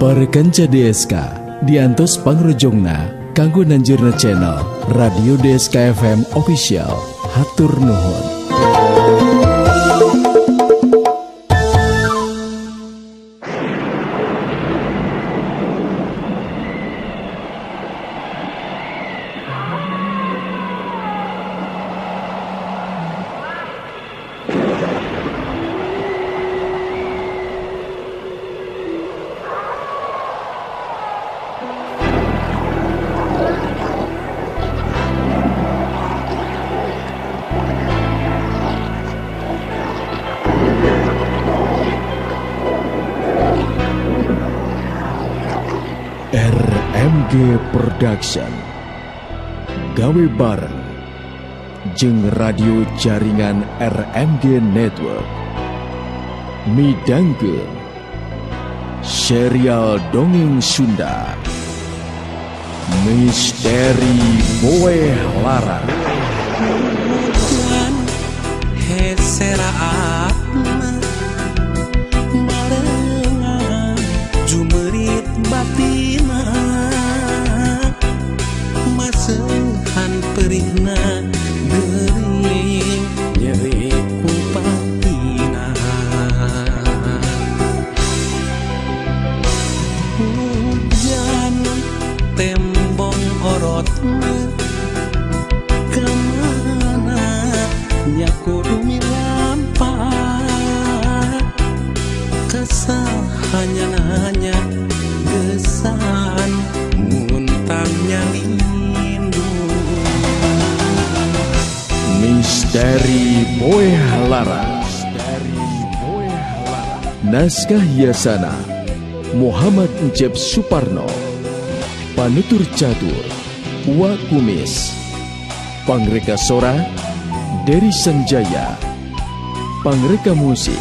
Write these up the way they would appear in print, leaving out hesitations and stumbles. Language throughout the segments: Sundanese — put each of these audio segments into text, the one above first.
Para kanca DSK diantos pangrojongna kanggo nanjurna channel Radio DSK FM Official. Hatur nuhun. RMG Production gawe bareng jeung radio jaringan RMG Network midangkeun serial dongeng Sunda Misteri Boeh Larang. Perihna gering nyeri kupatina hujan tembong orotna kemana nya kudu milampa kesal hanya nanya gesan muntang nyali. Misteri Boeh Larang. Naskah Yasana Muhammad Encep Suparno. Panutur Catur Wa Kumis. Pangreka Sora Dery Sanjaya. Pangreka Musik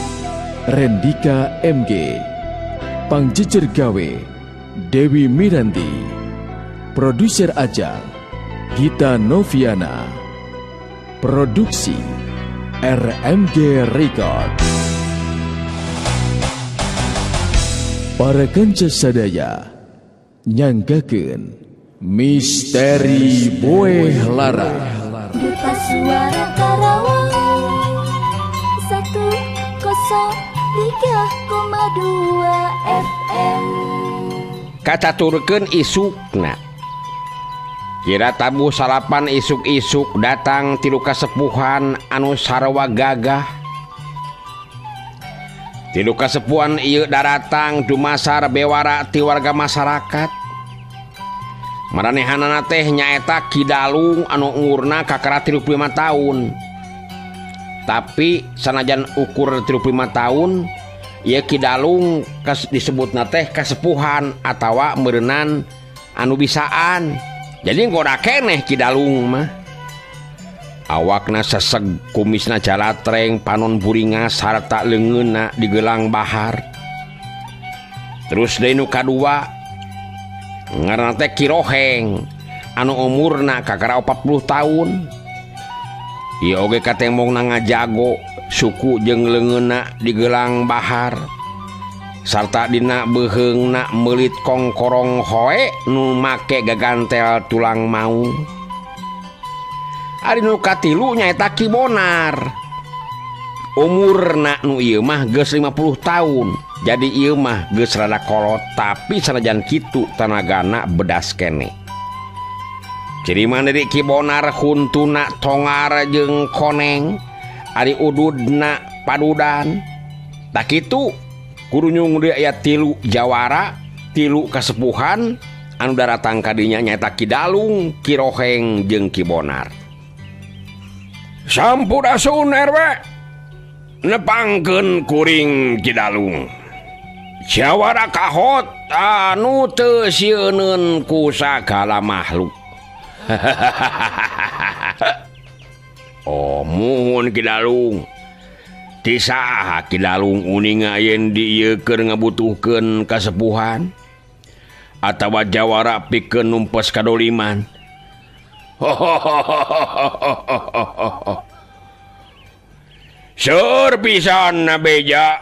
Rendika MG. Pangjejer Gawe Dewi Miranti. Produser Ajang Gita Noviana. Produksi RMG Record. Para kanca sadaya nyanggakeun Misteri Boeh Larang. Duta Suara Karawang 103,2 FM. Kacaturkeun isukna. Kira tabuh salapan isuk-isuk datang tilu kasepuhan anu sarwa gagah. Tilu kasepuhan ieu daratang dumasar bewara ti warga masyarakat. Maranehanana teh nyaeta Ki Dalung anu umurna kakara 35 tahun. Tapi sanajan ukur 35 tahun, ieu Ki Dalung disebutna teh kasepuhan atawa meureunnan anu bisaan. Jadi ngora keneh Ki Dalung mah. Awakna seseg, kumisna jalatreng, panon buringas sarta leungeunna digelang bahar. Terus deui nu kadua ngaranna teh Ki Roheng anu umurna kakara 40 tahun. Ieu oge katembongna ngajago, suku jeung leungeunna digelang bahar. Sarta dina beuheungna meulit kongkorong hoe nu make gagantel tulang maung. Ari nu katilu nyaeta Ki Bonar. Umurna nu ieu mah geus 50 tahun. Jadi ieu mah geus rada kolot tapi sanajan kitu tanagana bedas keneh. Ciri mandiri Ki Bonar huntuna tongar jeung koneng, ari ududna padudan. Tak kitu kurunyung deui aya tilu jawara, tilu kasepuhan anu daratang ka dinya nyaeta Ki Dalung, Ki Roheng jeung Ki Bonar. Sampurasun RW. Nepangkeun kuring Ki Dalung. Jawara kahot anu teu sieuneun ku sagala makhluk. Oh, muhun Ki Dalung. Ti saha Ki Dalung uninga yen di ieu keur ngabutuhkeun kasepuhan atawa jawara pikeun numpes kadoliman. Seur pisan beja.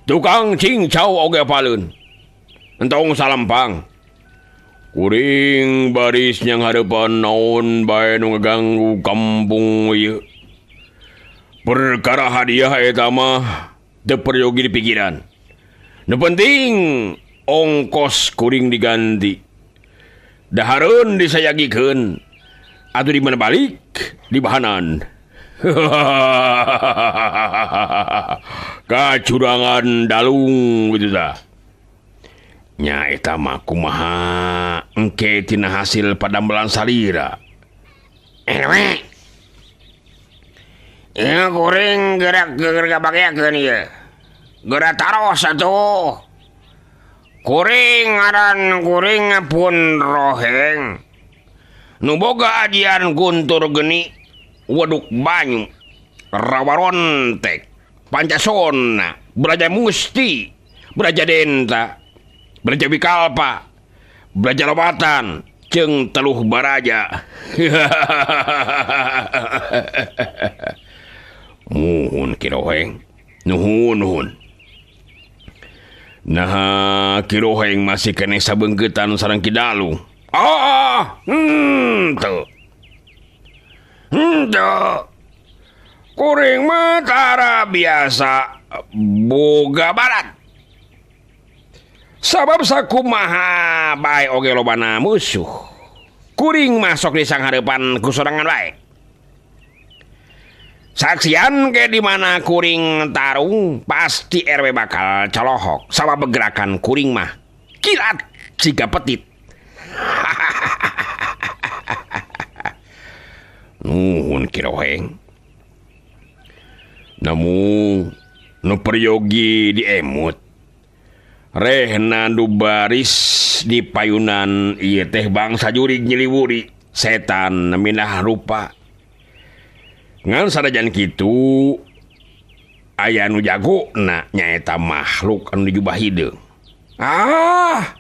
Tukang cincau oge apaleun. Entong salempang. Kuring baris nyang hareupan naon bae nu ngaganggu kampung ieu. Perkara hadiah eta mah teu peryogi di pikiran. Nu penting ongkos kuring diganti. Dahareun disayagikeun. Atuh di mana balik di bahanan. Kacurangan dalung gitu tah. Nya eta mah kumaha engke tina hasil padambelan salira. RW. Ieu kuring gerak geger kabageakeun ieu. Geura taros atuh. Kuring ngaran kuring pun roheng. Nu boga ajian guntur geni, waduk banyu, rawarontek, pancasona, beraja musti, beraja denta, beraja wikalpa, beraja lobatan, jeung teluh baraja. Muhun Ki Roheng, nuhun nuhun. Nah, Ki Roheng masih keneh sabeungkeutan sareng Ki Dalung. Ah, henteu. Henteu. Kuring mah tara biasa boga barat. Sabab sakumaha bae oge lobana musuh. Kuring masuk di sanghareupan ku sorangan bae. Saksian ke di mana kuring tarung pasti RW bakal colohok sabab gerakan kuring mah kilat siga petit. Nuhun Ki Roheng. Namun nu peryogi diemut. Rehna nu baris di payunan ieu teh bangsa jurig nyiliwuri setan minah rupa. Ngan sanajan kitu aya nu jagona nyaeta makhluk anu dijubah hideung. Ah,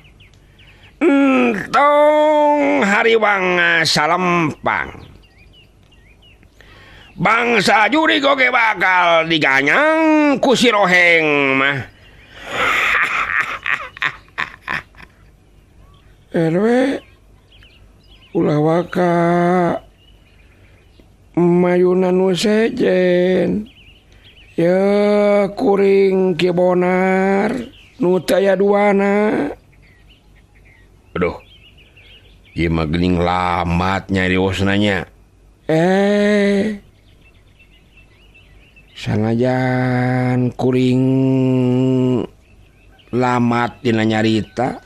entong hariwang salempang. Bangsa jurig oge bakal diganyang ku si Roheng mah. RW ulah waka mayunan nu sejen. Ya kuring Ki Bonar nu teu aya duana. Aduh, ieu mah geuning lamat nyariosna nya. Sanajan kuring lamat dina nyarita,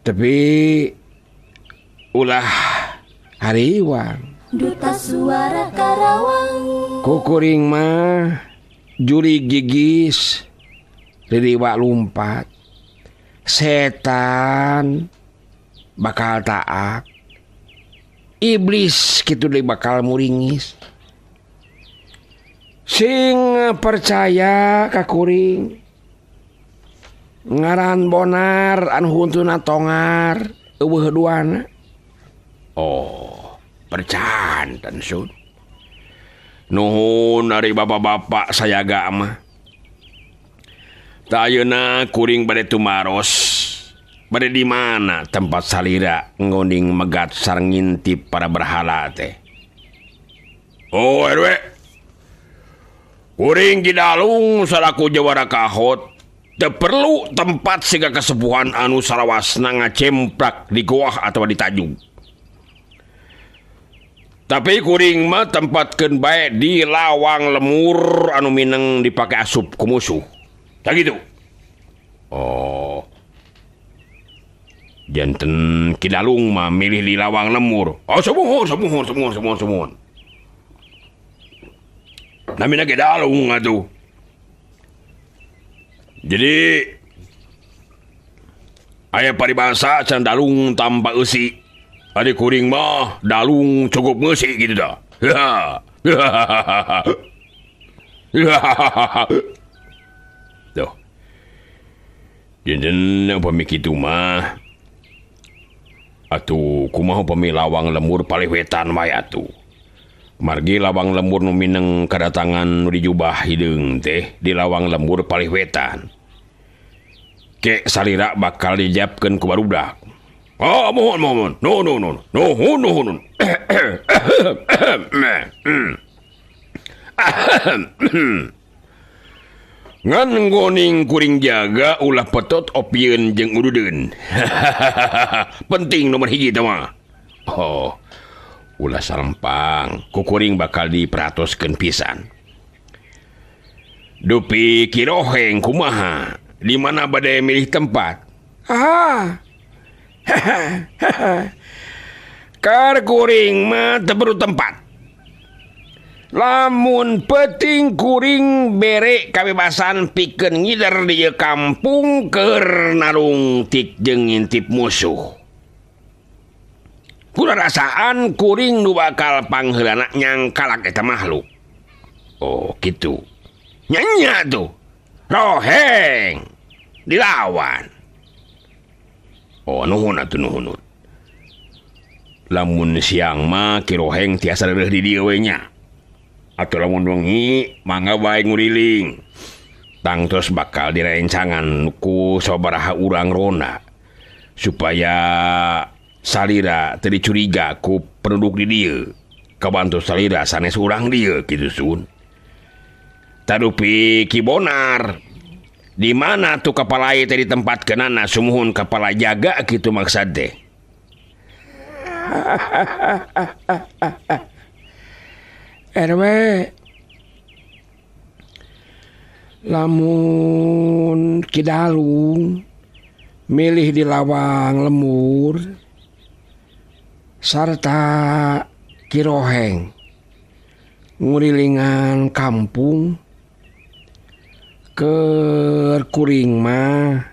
tapi ulah hariwang. Duta Suara Karawang. Kukuring mah juri gigis ririwa lumpat. Setan bakal taak, iblis kitu deui bakal muringis. Sing percaya ka kuring, ngaran Bonar anu huntuna tongar eueuh duana. Oh, percanten sun. Nuhun ari bapak-bapak sayaga mah. Ta ayeuna kuring bade tumaros. Bade di mana tempat salira nguning megat sareng ngintip para berhala teh. Oh, RW. Kuring Ki Dalung salaku jawara kahot teu perlu tempat siga kesepuhan anu salawasna ngacemprak di goah atawa di tajug. Tapi kuring mah tempatkeun bae di lawang lemur anu mineng dipake asup ku musuh. Tah kitu. Oh. Janten Ki Dalung mah milih di lawang lemur. Oh, sumuhun sumuhun sumuhun sumuhun sumuhun. Namina Ki Dalung atuh. Jadi aya paribasa can dalung tanpa eusi. Ari kuring mah dalung cukup ngeusi gitu dah. Tuh. Janten upami kitu mah atuh kumaha upami lawang lemur palih wetan wae atuh. Margi lawang lembur nu mineng kadatangan nu dijubah hideung teh di lawang lembur palih wetan. Ke salira bakal dijabkeun ku barudak. Oh, mohon mohon. No no no. Nuhun nuhun. Ngan ngoning kuring jaga ulah petot opieun jeung ududeun. Penting nomor hiji teh mah. Oh, ulah salempang, ku kuring bakal diperatoskeun pisan. Dupi Kiroheng kumaha? Di mana bade milih tempat? Ah. Kar kuring mah teu perlu tempat. Lamun penting kuring bere kabebasan pikeun ngider di ieu kampung keur narungtik jeung ngintip musuh. Kurarasaan kuring nu bakal pangheulana nyangkalak eta makhluk. Oh, kitu. Nya tuh. Roheng dilawan. Oh, nuhun atuh nuhun. Lamun siang mah Ki Roheng tiasa reureuh di dieu we nya. Atuh lamun wengi mangga bae nguriling. Tangtos bakal direncangan ku sabaraha urang ronda supaya salira teu dicuriga ku penduduk di dieu. Kabantu salira sanes urang dieu kitu sun. Tadupi Ki Bonar di mana tuh kapalai teh ditempatkeunana sumuhun kapala jaga kitu maksad teh. RW, lamun Ki Dalung milih di lawang lemur sarta Ki Roheng ngurilingan kampung, keur kuring mah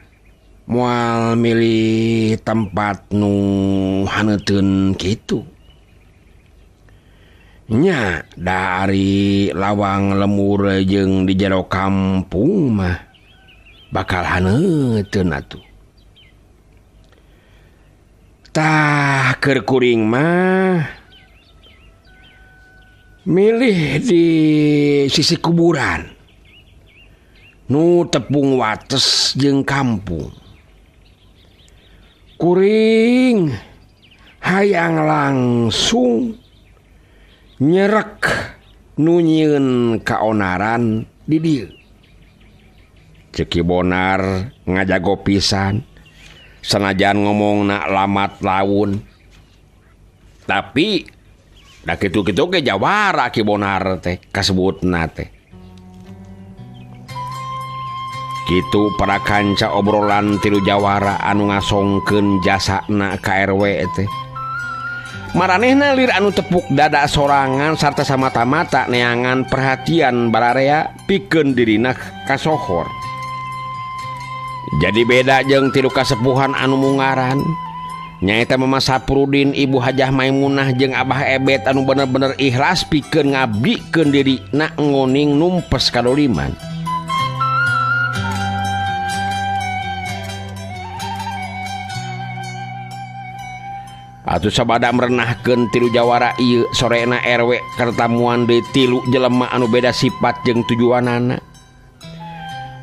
moal milih tempat nu haneuteun kitu. Nya dari lawang lemur jeung di jero kampung mah bakal haneuteun atuh. Tah keur kuring mah milih di sisi kuburan nu tepung wates jeung kampung. Kuring hayang langsung nyerek nu nyieun kaonaran di dieu. Ceuk Ki Bonar ngajago pisan sanajan ngomongna lamat laun. Tapi da kitu-kitu ge jawara Ki Bonar teh kasebutna teh. Kitu para kanca obrolan tilu jawara anu ngasongkeun jasana ka RW teh. Maranehna lir anu tepuk dada sorangan sarta samata-mata neangan perhatian bararea pikeun dirina kasohor. Jadi beda jeung tilu kasepuhan anu mungaran. Nyaeta Mama Saprudin, Ibu Hajah Maimunah jeung Abah Ebet anu bener-bener ikhlas pikeun ngabdikeun dirina ngoning numpes kadoliman. Atuh sabada merenahkeun tilu jawara ieu sorena RW kertamuan deui tilu jelema anu beda sifat jeung tujuanana.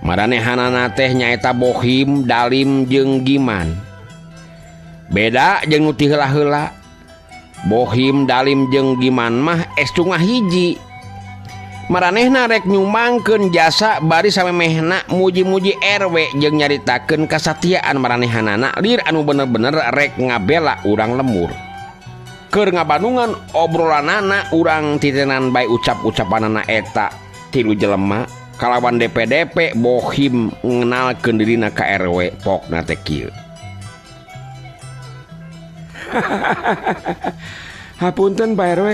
Maranehanana teh nyaeta Bohim, Dalim jeung Giman. Beda jeung nu ti heula-heula. Bohim, Dalim jeung Giman mah estu ngahiji. Maranehna rek nyumbangkeun jasa bari samemehna muji-muji RW jeung nyaritakeun kasatiaan maranehanana lir anu bener-bener rek ngabela urang lemur. Keur ngabandungan obrolanana urang titenan bae ucap-ucapanana eta tilu jelema kalawan DPDP Bohim ngenalkeun dirina ka RW pokna teh kieu. Hapunten Pak RW.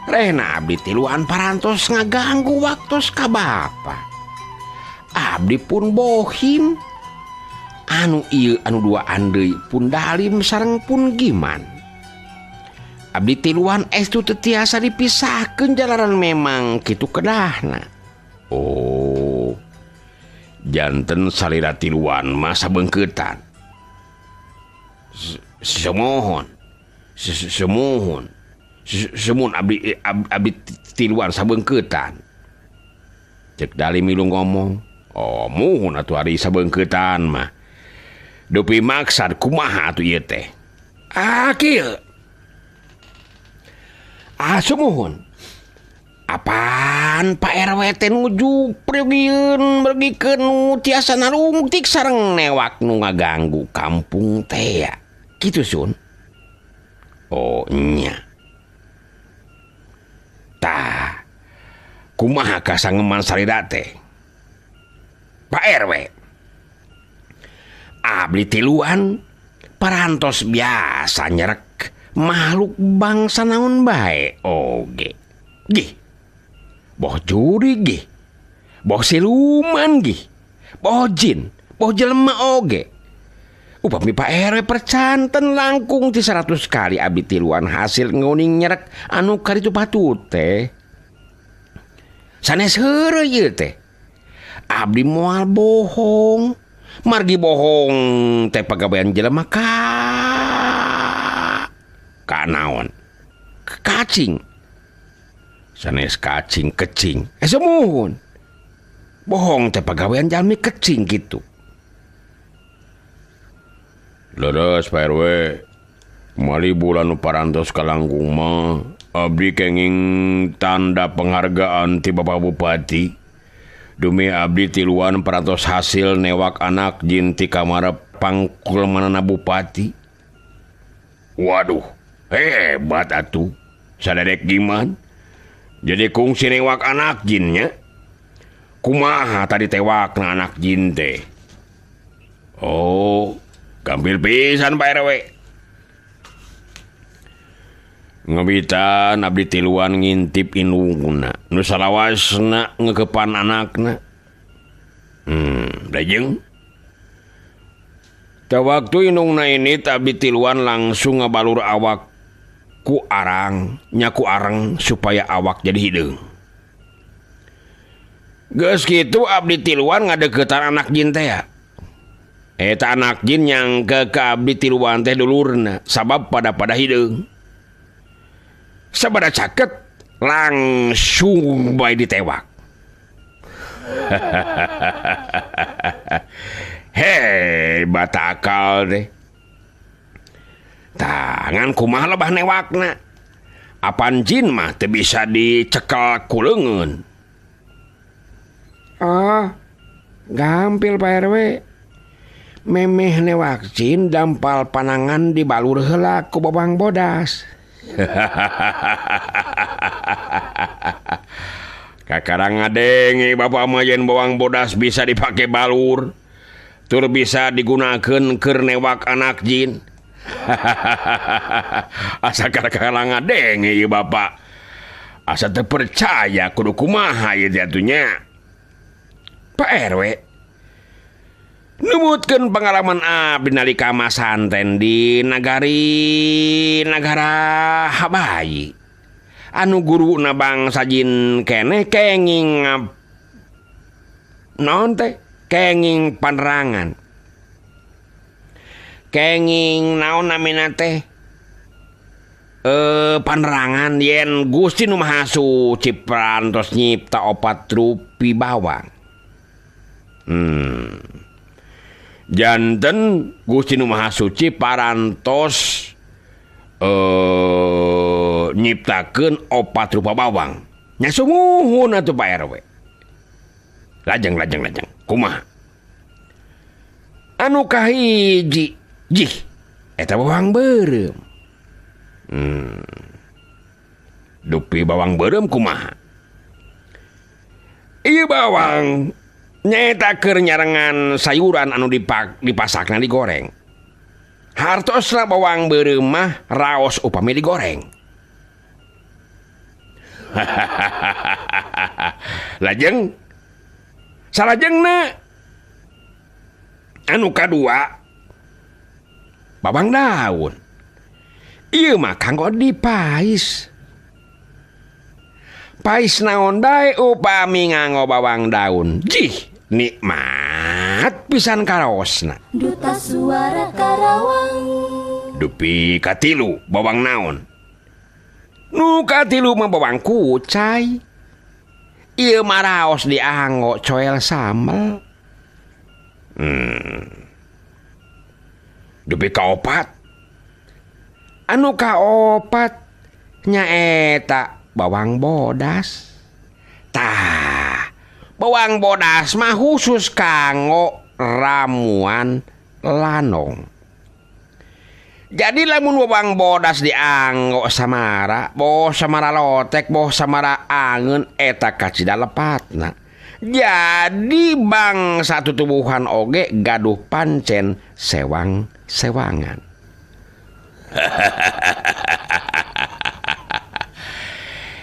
Rehna abdi tiluan parantos ngaganggu waktos ka bapa. Abdi pun Bohim. Anu ieu anu duaan deui pun Dalim sareng pun Giman. Abdi tiluan estu teu tiasa dipisahkeun jalaran memang kitu kedahna. Oh. Janten salira tiluan mah sabeungkeutan. Semohon. Semohon. Semun abdi abdi tiluan sabeungkeutan. Cek Dalim milu ngomong, oh muhun atuh ari sabeungkeutan mah. Dupi maksad kumaha atuh ieu teh? Ah kieu. Ah sumuhun. Apaan Pak RW teh nuju prigieun mergikeun nu tiasa narungtik sareng newak nu ngaganggu kampung teh ya. Kitu Sun. Oh nya. Tah. Kumaha kasangeman salira teh? Pak RW. Abdi tiluan parantos biasa nyerek makhluk bangsa naon bae oge. Gih. Boh juri gih. Boh siluman gih. Boh jin, boh jelema oge. Upami Pak RW percanten langkung ti 100 kali abdi tiluan hasil nguning nyerek anu karitu patut teh. Sanes heureuy ieu teh. Abdi moal bohong. Margi bohong teh pagawean jelema ka naon? Kacing. Sanes kacing kecing. Sumuhun. Bohong teh pagawean jalmi kecing gitu. Leres Pak RW. Mali bulan nu parantos kalangkung mah abdi kenging tanda penghargaan ti Bapak Bupati. Demi abdi tiluan parantos hasil newak anak jin ti kamar pangkulmanana bupati. Waduh, hebat atuh. Sadadek gimana? Jadi kungsi newak anak jinnya. Kumaha tadi tewakna anak jin teh? Oh, gampil pisan Pak RW. Ngebitan abdi tiluan ngintip indungna nu salawasna ngekepan anakna. Lajeng ta waktu indungna ini abdi tiluan langsung ngabalur awak ku arang, nyaku arang supaya awak jadi hideung. Geus kitu abdi tiluan ngadeukeutan anak jin teh ya. Eta anak jin nyangka ka abdi tiluan teh dulurna sabab pada-pada hideung. Sabada caket langsung bae ditewak. Hei, batakal deh. Tangan kumaha lebah newakna. Apan jin mah teu bisa dicekel ku leungeun. Ah, gampil Pak RW. Memeh newak jin dampal panangan dibalur heula ku bawang bodas. Kakarang ngadenge bapak mah yen bawang bodas bisa dipake balur, tur bisa digunakeun keur newak anak jin. Asa kakarang ngadenge ieu bapak. Asa teu percaya kudu kumaha ieu teh atuh nya. Pak RW numutkeun pengalaman abdi nalika masanten di nagari nagara Habayi. Anu guruna bangsa jin keneh kenging naon teh? Kenging panerangan. Kenging naon namina teh? Panerangan yen Gusti Nu Maha Suci parantos nyipta opat rupi bawang. Janten Gusti Nu Maha Suci parantos nyiptakeun opat rupa bawang. Nya sumuhun atuh Pak RW. Lajeng lajeng lajeng. Kumaha? Anu kahiji jih eta bawang beureum. Dupi bawang beureum kumaha? Ieu bawang nyaeta keur nyarengan sayuran anu dipasakna digoreng. Hartosna bawang beureum mah raos upami digoreng. Lajeng salajengna anu kadua bawang daun. Ieu mah kanggo dipais. Pais naon bae upami nganggo bawang daun. Jih, nikmat pisan karaosna. Duta Suara Karawang. Dupi katilu bawang naon. Nu katilu mah bawang kucai. Ieu mah raos dianggo coel sambel. Dupi kaopat. Anu kaopat nyaeta bawang bodas. Tah, bawang bodas mah khusus kanggo ramuan lanong. Jadi lamun bawang bodas dianggo samara, boh samara lotek, boh samara angeun eta kacida lepatna. Jadi bangsa tutubuhan oge gaduh pancen sewang-sewangan.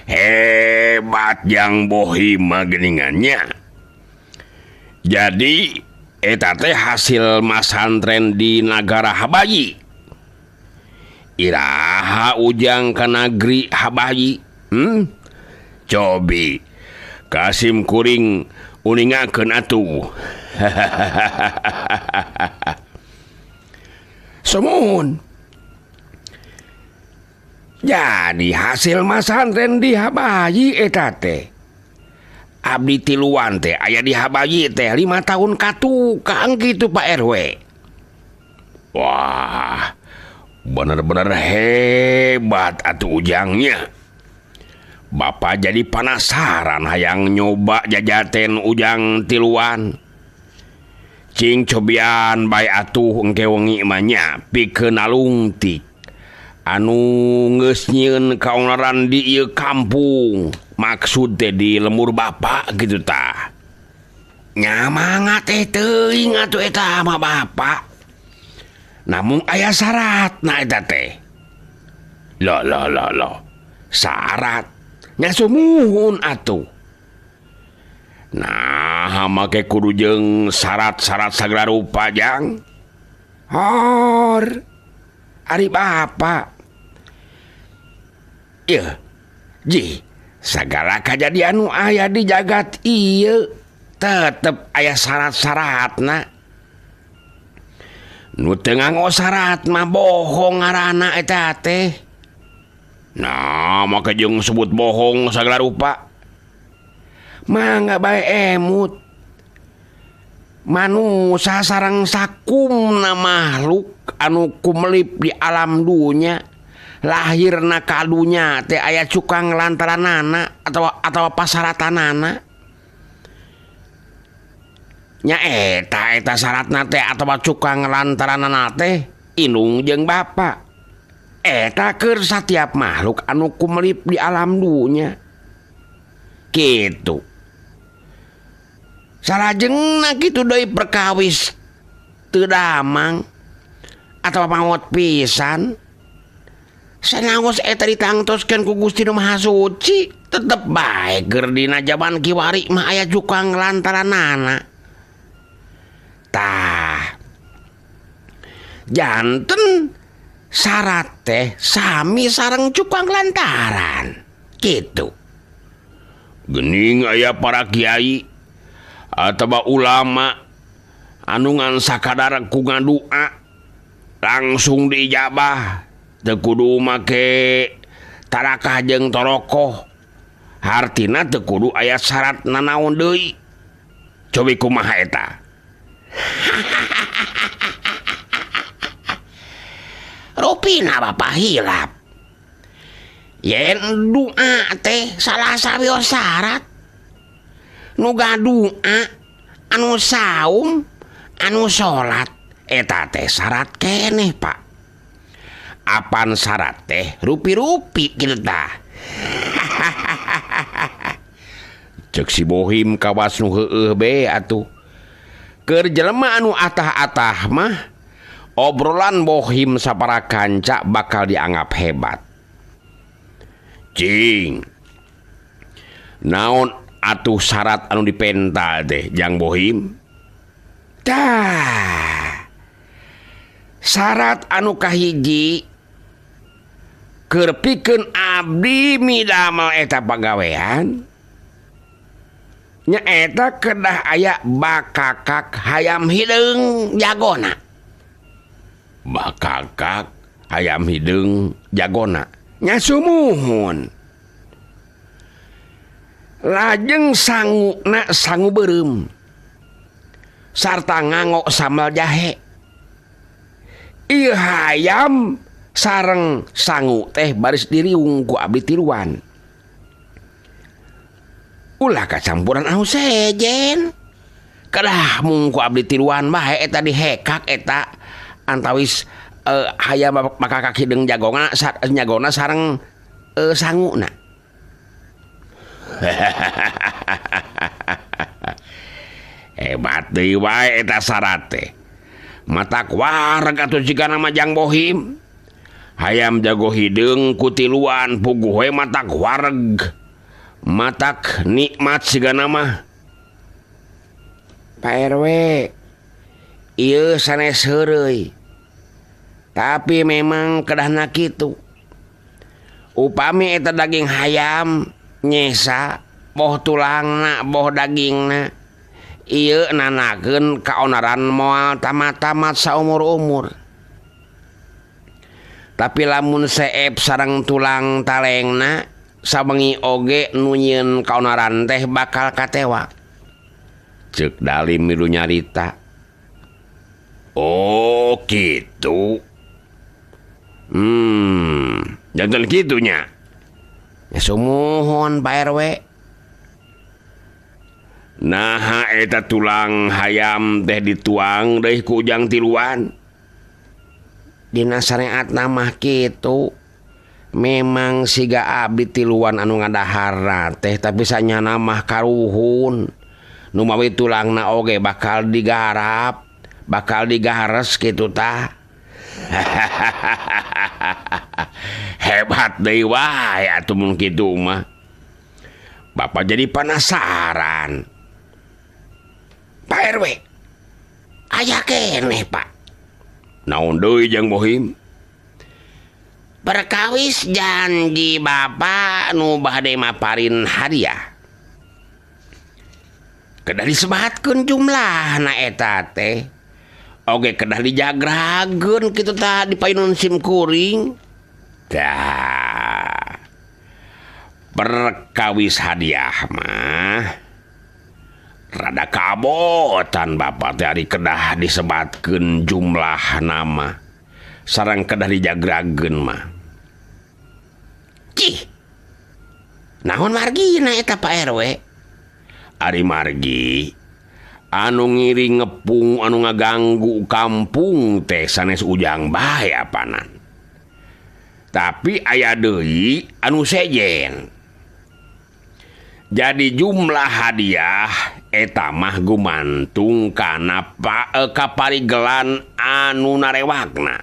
Hebat yang Bohim geningannya. Jadi eta teh hasil masantren di nagara Habayi. Iraha ujang ka nagri Habayi. Cobi kasim kuring uningakeun atuh. Sumuhun. Jadi hasil masantren di Habayi eta teh. Abdi tiluan teh aya di Habayi teh 5 tahun katukang gitu Pak RW. Wah, bener-bener hebat atuh ujangnya. Bapak jadi penasaran hayang nyoba jajaten ujang tiluan. Cing cobian bae atuh engke wengi mah nya pikeun nalungtik. Anu geus nyieun kaonaran di ieu kampung. Maksud teh di lemur bapak gitu tah. Nya mangga teh teuing atuh eta mah bapak. Namun aya syaratna eta teh. Loh loh loh loh. Syarat nya sumuhun atuh. Nah, make kudu jeung syarat-syarat sagala rupa jang. Hor. Ari bapak. Ieu, ji, sagala kajadian nu aya di jagat ieu tetep aya syarat-syaratna. Nu teu nganggo syarat mah bohong ngaranna eta teh. Nah, make jeung sebut bohong sagala rupa. Mangga bae emut. Manusa sareng sakumna makhluk anu kumelip di alam dunya, lahirna ka dunya teh aya cukang lantaranana atawa pasaratanana. Nya eta eta syaratna teh atawa cukang lantaranana teh indung jeung bapa. Eta keur satiap makhluk anu kumelip di alam dunya. Kitu. Salajengna kitu deui perkawis teu damang atawa maot pisan. Sanaos eta ditangtoskeun ku Gusti Nu Maha Suci, tetep bae keur dina jaman kiwari mah aya cukang lantaranana. Tah. Janten syarat teh sami sareng cukang lantaran. Kitu. Gening aya para kiai atawa ulama anu ngan sakadar ku ngadua langsung diijabah, teu kudu make tarakah jeung torokoh. Hartina teu kudu aya syarat nanaon deui. Cobi kumaha eta? Rupina bapak hilap. Yen doa teh salah sawios syarat. Nu gadoa anu saum anu salat eta teh syarat keneh Pak. Apan syarat teh rupi-rupi kitu tah. Cek si Bohim kawas nu heueuh be atuh. Keur jelema anu atah-atah mah obrolan Bohim sapara kanca bakal dianggap hebat. Cing. Naon atuh syarat anu dipenta teh jang Bohim? Tah. Syarat anu kahiji keur pikeun abdi midamel eta pagawean nya eta kedah aya bakakak hayam hideung jagona. Bakakak hayam hideung jagona. Nya sumuhun. Lajeng sanguna sangu beureum sarta nganggo sambal jahe. Ieu hayam sareng sangu teh baris diriung ku abdi tiluan. Ulah kacampuran anu sejen. Kedah mung ku abdi tiluan bae eta dihekak eta antawis hayam bakal hideung jagongna nyagona sareng sanguna. Hebat deui wae eta syarat teh. Matak wareg atuh jigana mah Jang Bohim. Hayam jago hideung ku tiluan puguh we matak wareg. Matak nikmat sigana mah. Pak RW, ieu sanes heureuy. Tapi memang kedahna kitu. Upami eta daging hayam nyesa boh tulangna boh dagingna ieu nanakeun kaonaran moal tamat-tamat saumur-umur. Tapi lamun seep sareng tulang talengna sabengi oge nu nyieun kaonaran teh bakal katewak. Ceuk Dalim milu nyarita. Oh kitu. Janten kitu nya. Ya sumuhun Pak RW. Naha eta tulang hayam teh dituang deui ku Ujang tiluan. Dina syariatna mah kitu. Memang siga abdi tiluan anu ngadaharna teh tapi sanyana mah karuhun. Nu mawi tulangna oge bakal digarap, bakal digares kitu tah. Hebat deui wae atuh mun kitu mah. Bapak jadi penasaran. Pak RW, aya keneh Pak. Naon deui Jang Bohim? Perkawis janji Bapak nu bade maparin hadiah. Kedah disebatkeun jumlahna eta teh. Oge kedah dijagrageun kitu tah dipayunun sim kuring. Tah. Perkawis hadiah mah rada kabotan Bapak teh ari kedah disebatkeun jumlah nama sareng kedah dijagrageun mah. Cih. Naon margina eta Pak RW? Ari margi anu ngiring ngepung anu ngaganggu kampung teh sanes Ujang bae apanan. Tapi aya deui anu sejen. Jadi jumlah hadiah eta mah gumantung kana kaparigelan anu narewakna.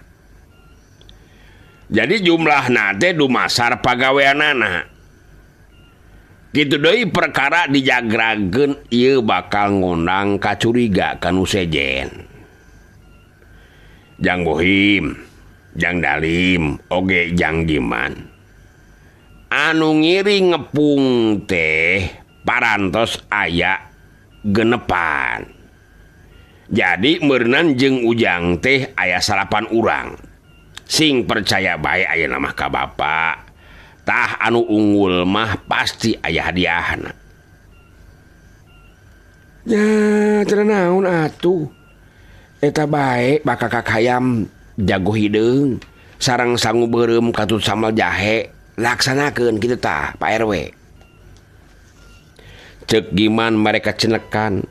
Jadi jumlahna teh dumasar pagaweanana. Kitu deui perkara dijagrageun ieu bakal ngondang kacuriga ka nu sejen. Jang Bohim, Jang Dalim, oge Jang Giman. Anu ngiring ngepung teh parantos aya genepan. Jadi meureunan jeung Ujang teh aya 9 urang. Sing percaya bae ayeuna mah ka Bapak. Tah anu unggul mah pasti aya hadiahna. Nya cenah naon atuh. Eta bae bakal hayam jago hideung sareng sangu beureum katut sambal jahe laksanakeun kitu tah Pak RW. Ceuk Giman mereka cenekan.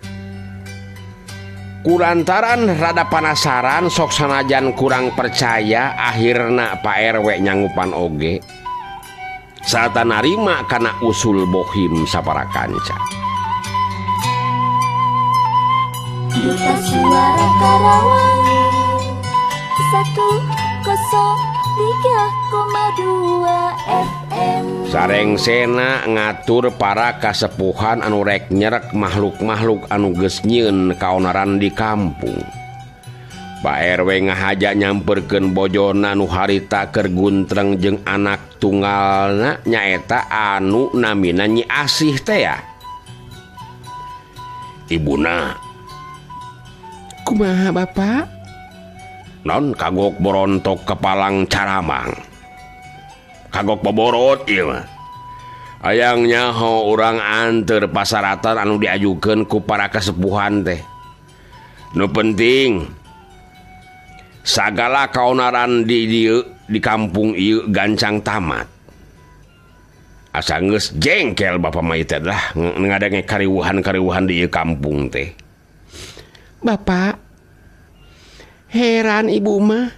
Kulantaran rada panasaran sok sanajan kurang percaya akhirna Pak RW nyanggupan oge. Sarta narima kana usul Bohim sapara kanca. Duta Suara Karawang 103,2 FM. Sarengsena ngatur para kasepuhan anu rek nyerek makhluk-makhluk anu geus nyieun kaonaran di kampung. Pak RW ngahaja nyamperkeun bojona nu harita keur guntreng jeung anak tunggalna nyaeta anu namina Nyi Asih teh ya. Ibuna. Kumaha Bapak? Non kagok borontok kepalang caramang. Kagok boborot ieu mah. Hayang nyaho urang anteur pasaratan anu diajukeun ku para kasepuhan teh. Nu penting sagala kaonaran di dieu di kampung ieu gancang tamat. Asa geus jengkel Bapak mah ieu teh lah ngadenge kariwuhan-kariwuhan di ieu kampung teh. Bapak heran ibu mah.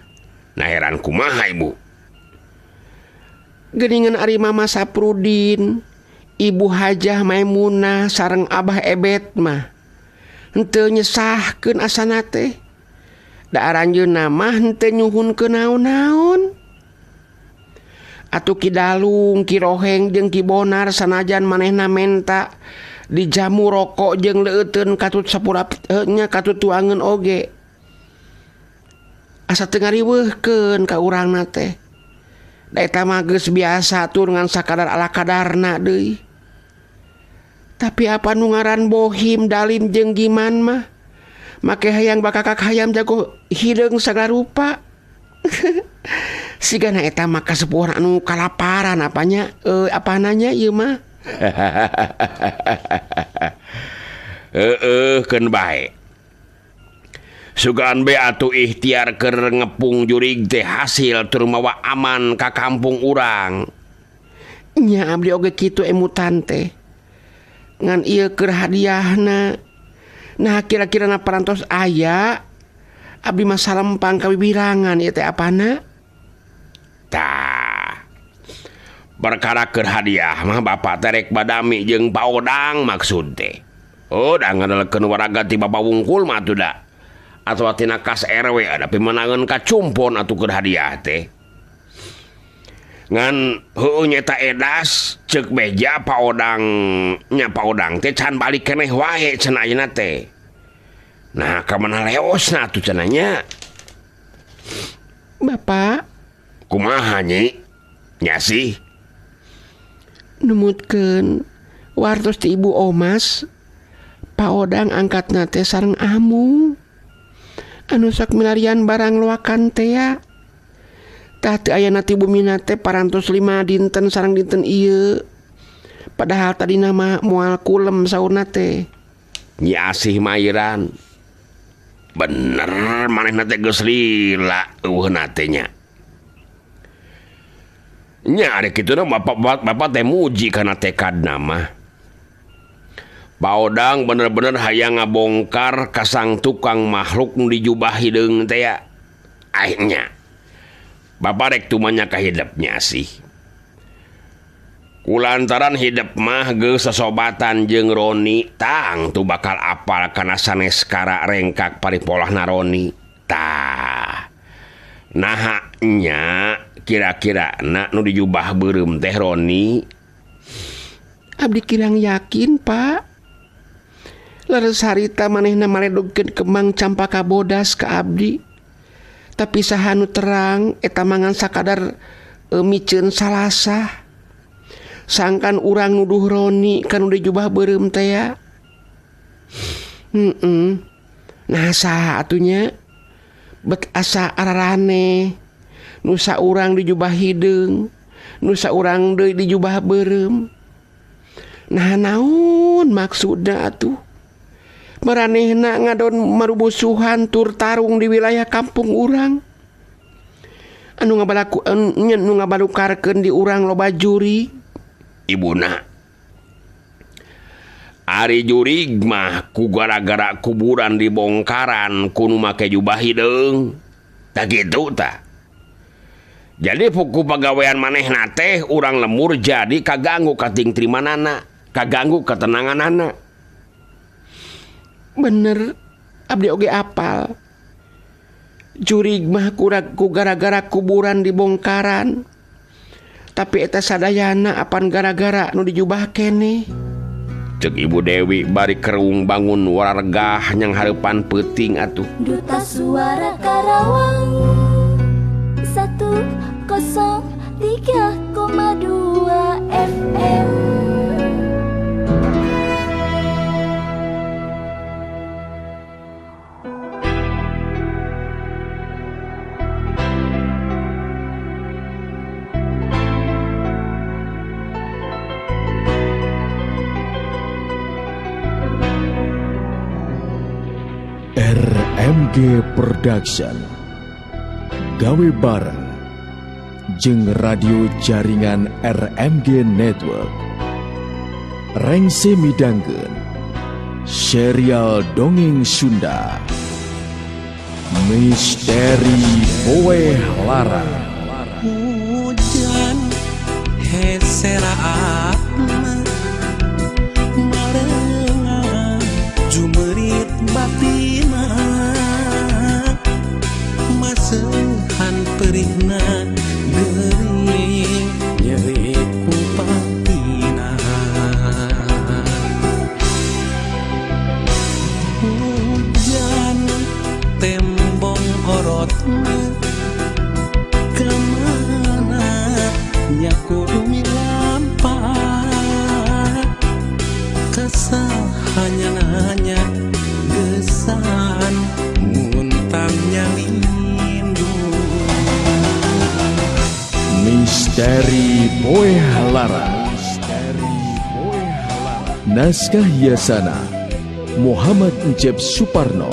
Nah heran kumaha ibu? Geuningan ari Mama Saprudin, Ibu Hajah Maimunah sareng Abah Ebet mah henteu nyesahkeun asana teh. Da aranjeunna mah henteu nyuhunkeun naon-naon. Atuh Ki Dalung, Ki Roheng jeung Ki Bonar sanajan manehna menta dijamu rokok jeung leuteun katut sapura nya katut tuangeun oge. Asa teu ngariweuhkeun ka urangna teh. Da eta mah geus biasa tur ngan sakadar ala kadarna deui. Tapi apa nu ngaran Bohim, Dalim jeung Giman mah make hayang bakakak hayam jago hideung sagala rupa. Sigana eta mah kasepuhan anu kalaparan apanya apananya ieu mah. Heeh keun bae. Sugan be atuh ikhtiar keur ngepung jurig teh hasil tur mawa aman ka kampung urang. Nya abdi oge kitu emutan teh. Ngan ieu keur hadiahna. Nah kira-kira na parantos aya abdi mah salempang ka bibirangan ieu teh apana? Tah. Perkara keur hadiah mah bapak teh rek badami jeung Paodang maksud teh. Oh, da ngandelkeun waraga ti bapak wungkul mah atuh da. Atau tina kas RW ada pimenangan kacumpon atuh keur hadiah teh. Ngan heueuh nyeta edas ceuk beja Paodang nya Paodang teh can balik keneh wae cenah ayeuna teh. Nah, ka mana leosna atuh cenah nya? Bapak, kumaha nyi? Nya sih numutkeun wartos ti Ibu Omas, Paodang angkatna teh sareng amung. Anu sok milarian barang loakan teh ya. Tah teu aya na ti bumina teh parantos 5 dinten sareng dinten ieu. Padahal tadina mah moal kulem saurna teh. Nyi Asih Mairan. Bener manehna teh geus lila eueuhna teh nya. Nya ari kitu na bapak teh muji kana tekadna mah. Paodang bener-bener hayang ngabongkar kasang tukang makhluk nu dijubah hideung teh ya. Akhirnya bapak rek tumanya ka hidepnya sih. Kulantaran hidep mah geus sasobatan jeung Roni, tang tu bakal apal kana sanes kara rengkak paripolahna Roni. Tah. Naha nya kira-kira na nu dijubah beureum teh Roni. Abdi kirang yakin, Pak. Leres harita manehna maledogkeun kembang campaka bodas ka abdi. Tapi saha nu terang eta mangan sakadar miceun salasah. Sangkan urang nuduh Roni kan udah jubah beureum teh ya. Nah saha atunya bet asa araraneh. Nu saurang dijubah hideung, nu saurang deui dijubah beureum. Nah naon maksudna atuh? Maranehna ngadon marubusuhan tur tarung di wilayah kampung urang. Anu ngabalaku nu ngabalukarkeun di urang loba juri. Ibuna. Ari jurig mah ku gara-gara kuburan dibongkaran ku nu make jubah hideung. Tah kitu tah. Jadi puku pagawean manehna teh urang lemur jadi kaganggu katingtrimanana, kaganggu ketenanganana. Bener, abdi oge apal. Jurig mah ku gara-gara kuburan dibongkaran. Tapi eta sadayana apan gara-gara nu dijubah keneh. Cek Ibu Dewi bari kerung bangun warargah nyang hareupan peuting atuh. Duta Suara Karawang 103,2 FM. RMG Production gawe bareng jeung radio jaringan RMG Network rengse midangkeun serial dongeng Sunda Misteri Poe Larang. Hujan heseraatna marengan jumerit batina masehan perihna geuring nyeri ku patina. Hujan tembong orotna kemana nya kudu milampah kesahanya nanya gesan muntang nyalindu. Misteri Poe Larang. Naskah Yasana Muhammad Encep Suparno.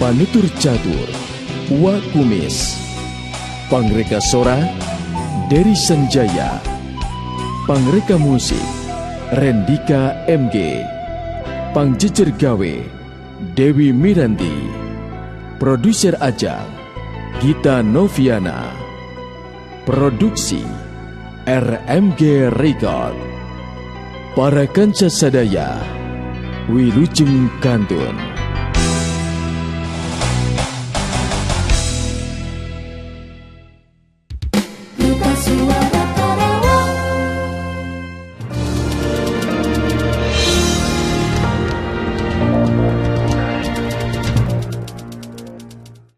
Panutur Catur Wa Kumis. Pangreka Sora Dery Sanjaya. Pangreka Musik Rendika MG. Pangjejer Gawe Dewi Miranti. Produser Ajang Gita Noviana. Produksi RMG Record. Para kanca sadaya wilujeng kantun. Duta Suara.